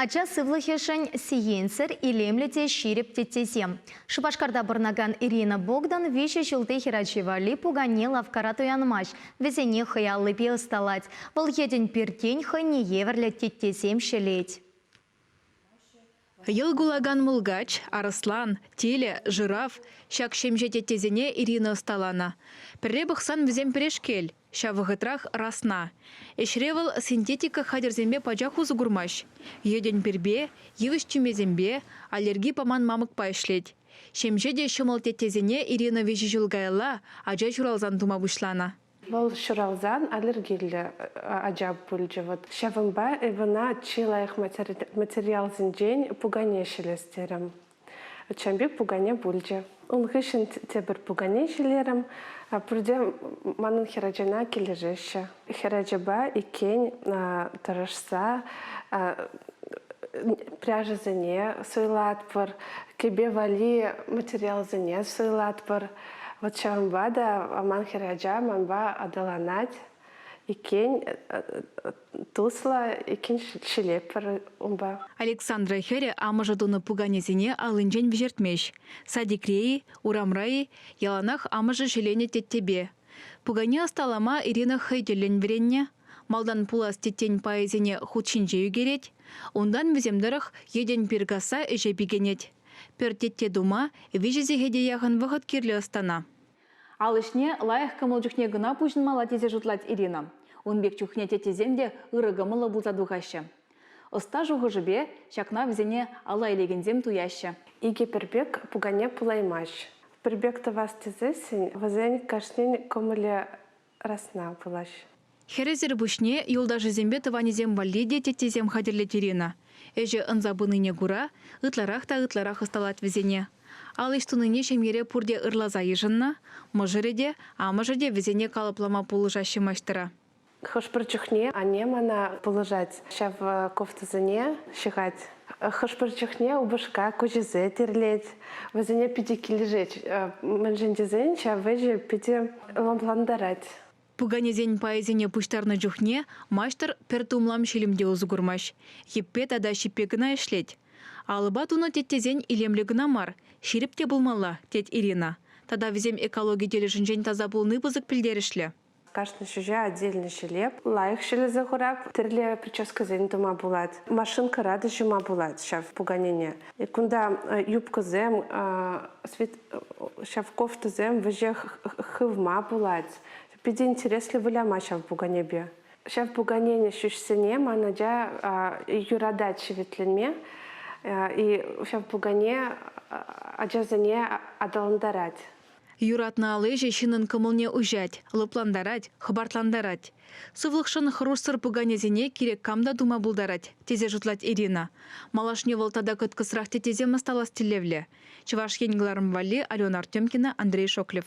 Ача сывлӑхӗшӗн сиенсӗр, илемлӗ те ҫирӗп теттесем. Шупашкарта пурӑнакан Ирина Богдан виҫӗ ҫулти хӗрачи валли пукане лавккара туянмасть, вӗсене хӑй аллипе ӑсталать. Вӑл йӗтӗн пиртен хӑйне евӗрлӗ теттесем ҫӗлет. Йӑл кулакан мулкач, арӑслан, тилӗ, жираф ҫак ҫемҫе теттесене Ирина ӑсталанӑ. Пӗрре пӑхсан вӗсем пӗрешкел. Ҫав вӑхӑтрах расна. Ӗҫре вӑл синтетика хатӗрсемпе пачах усӑ курмасть. Йӗтӗн пирпе, йывӑҫ тӳмесемпе, аллерги паман мамӑкпа ӗҫлет. Ҫемҫе те ҫӑмӑл теттесене Ирина виҫӗ ҫул каялла ача ҫуралсан тума пуҫланӑ. Вӑл ҫуралсан аллергиллӗ ача пулчӗ. Вот ҫавӑнпа эпӗ ӑна чи лайӑх материалсенчен пукане ҫӗлес терӗм. Чӑн пек пукане пулчӗ. Ун хыҫҫӑн тепӗр пукане ҫӗлерӗм. Пурте манӑн хӗрачана килӗшеҫҫӗ. Хӗрачапа иккен тӑрӑшса пряжӑсене суйлатпӑр, кӗпе валли материалсене суйлатпӑр. Вот ҫавӑнпа та ман хӗрача манпа аталанать. Иккен туслӑ, иккен ҫӗлетпӗр унпа. Александра хӗрӗ амӑшӗ тунӑ пуканесене аллинчен вӗҫертмест. Садикре-и, урамра-и, яланах амӑшӗ ҫӗленӗ теттепе. Пукане ӑсталама Ирина хӑй тӗллӗн вӗреннӗ. Малтан пулас теттен пайӗсене хут ҫинче ӳкерет. Унтан вӗсем тӑрӑх йӗтӗн пир касса ӗҫе пикенет. Пӗр тетте тума виҫӗ сехете яхӑн вӑхӑт кирлӗ ӑстана. Ал ӗҫне лайӑх кӑмӑл чухне кӑна пуҫӑнмалла тесе шутлать Ирина. Ун пек чухне теттесем те ырӑ кӑмӑллӑ пулса тухаҫҫӗ. Ӑста шухӑшӗпе ҫакна вӗсене алла илекенсем туяҫҫӗ. Икӗ пӗр пек пукане пулаймасть. Пӗр пек тӑвас тесессӗн вӗсен кашнин кӑмӑлӗ расна пулаҫ. Хӗрӗсӗр пуҫне юлташӗсемпе тӑванӗсем валли те теттесем хатӗрлет Ирина. Ӗҫӗ ӑнса пынине кура ытларах та ытларах ӑсталать вӗсене. Ал ӗҫ тунине ҫемьере пурте ырласа йышӑннӑ, мӑшӑрӗ те, амӑшӗ те вӗсене калӑплама пулӑшаҫҫӗ маҫтӑра. Хӑш-пӗр чухне анне мана пулӑшать, ҫав кофтӑсене ҫыхать. Хӑш-пӗр чухне упӑшка куҫӗсе тирлет. Вӗсене питӗ килӗшет. Мӗншӗн тесен ҫав ӗҫӗ питӗ лӑплантарать. Пуканесен пайӗсене пуҫтарнӑ чухне маҫтӑр пӗр тумлам ҫилӗм те усӑ курмасть, йӗппе тата ҫиппе кӑна ӗҫлет. Алӑпа тунӑ теттесен илемлӗ кӑна мар, ҫирӗп те пулмалла, тет Ирина. Тата вӗсем экологи тӗлӗшӗнчен таса пулни пысӑк пӗлтерӗшлӗ. Кашни ҫӳҫе отдельно ҫӗлеп, лайӑх ҫӗлесе хурап. Тӗрлӗ прическӑсем тума пулать. Машинкӑра та ҫума пулать ҫав пуканене. Кунта юбкӑсем, ҫав кофтӑсем вӗҫех хывма пулать. Питӗ интереслӗ выляма ҫав пуканепе. Ҫав пуканен ҫӳҫсене ман ача юратать ҫивӗтленме. И ҫав пукане ачасене аталантарать. Юратнӑ ал ӗҫӗ ҫыннӑн кӑмӑлне уҫать, лӑплантарать, хӑпартлантарать. Сывлӑхшӑн хӑрушсӑр пуканесене кирек кам та тума пултарать, тесе шутлать Ирина. Малашне вӑл тата кӑткӑсрах теттесем ӑсталас тӗллевлӗ. Чӑваш Ен кӑларӑм валли Алена Артемкина, Андрей Шоклев.